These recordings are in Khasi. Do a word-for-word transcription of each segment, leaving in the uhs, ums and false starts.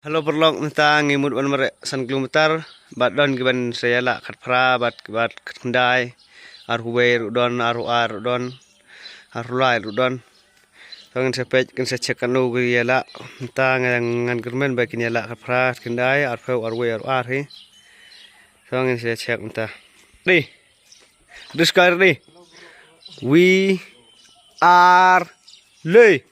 Hello paralok, mynta ngi mut ban mareh san kilometer bad don kiban sa ïalah khatphra bad kiban khatkhyndai, arwei ruh don, arwar ruh don, arwei ruh don. To ngin sa peit, ngin sa check katno ki ïalah. Mynta ngan, ngan kyrmen ba kin ïalah khatphra, khatkhyndai, arphew, arwei, arwar hi. To ngin sa check mynta. Ready? Ready, sky ready. We are lay.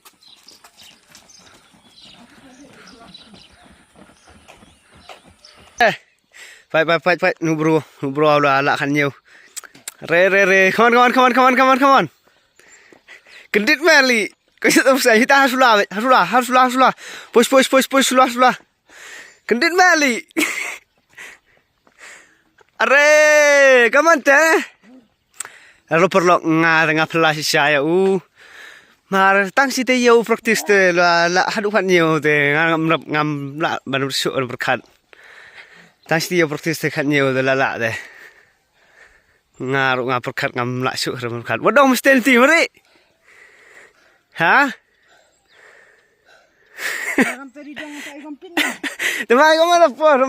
Eh. Fight, fight, fight, fight. Nu bro, nu bro, la, la kan nyew. Re, re, re. Come on, come on, come on, come on, come on, come on. Kendit meli. Kasi tu saya kita hasula, hasula, hasula, hasula. Push, push, push, push, hasula, hasula. Kendit meli. Are, come on te. Hello paralok, nga, nga pela shisha ïa u. Mar tang shi te ïa u practice te la, la haduh khat nyew te nga ngam rap ngam la ban shu ban pyrkhat. Tang shi te ïa u practice te khat nyew te la la te. Nga ruh nga pyrkhat ngam la shu ban pyrkhat. Wadong mesti nanti mari. Ha? Ngam tadi dong sa ikon pin. Dama ikon mana por?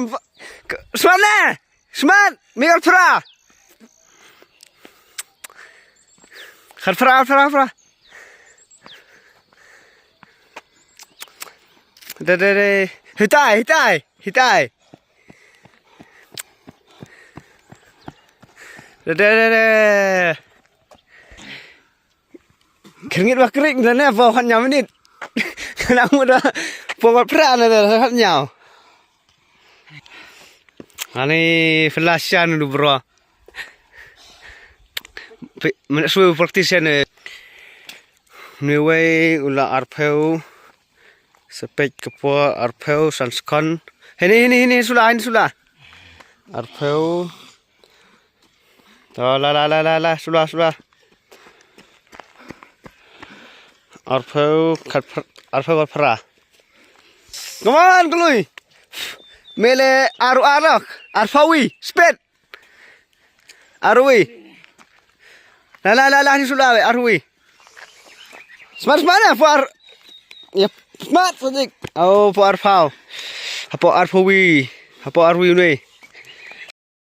Smart ne? Smart, Miguel Fra. Khat Fra, Fra, Fra. De, de, de. Hitai, hitai, hitai. De, de, de, de. Kyrngit ba krik da ne, ba khat nyaw minit. Kana mu da, ba khat Fra na da, khat nyaw. Ani flashan du bro. Pi-, men-, su practice ne. Ni wei u la arphew. Sa peit ka por arphew san skon. Hini, hini, hini, sula, hini sula. Arphew. To, la, la, la, la, la, sula, sula. Arphew, khat phra-, arphew khat phra. Come on, kloi. Mele aru arok, arphew wi, speed. Arwi. La, la, la, la, ni sula we, arwi. Smart, smart, eh, por. Ya, smart, sadik. Oh, por pau. Hapo arwi. Hapo arwi ni.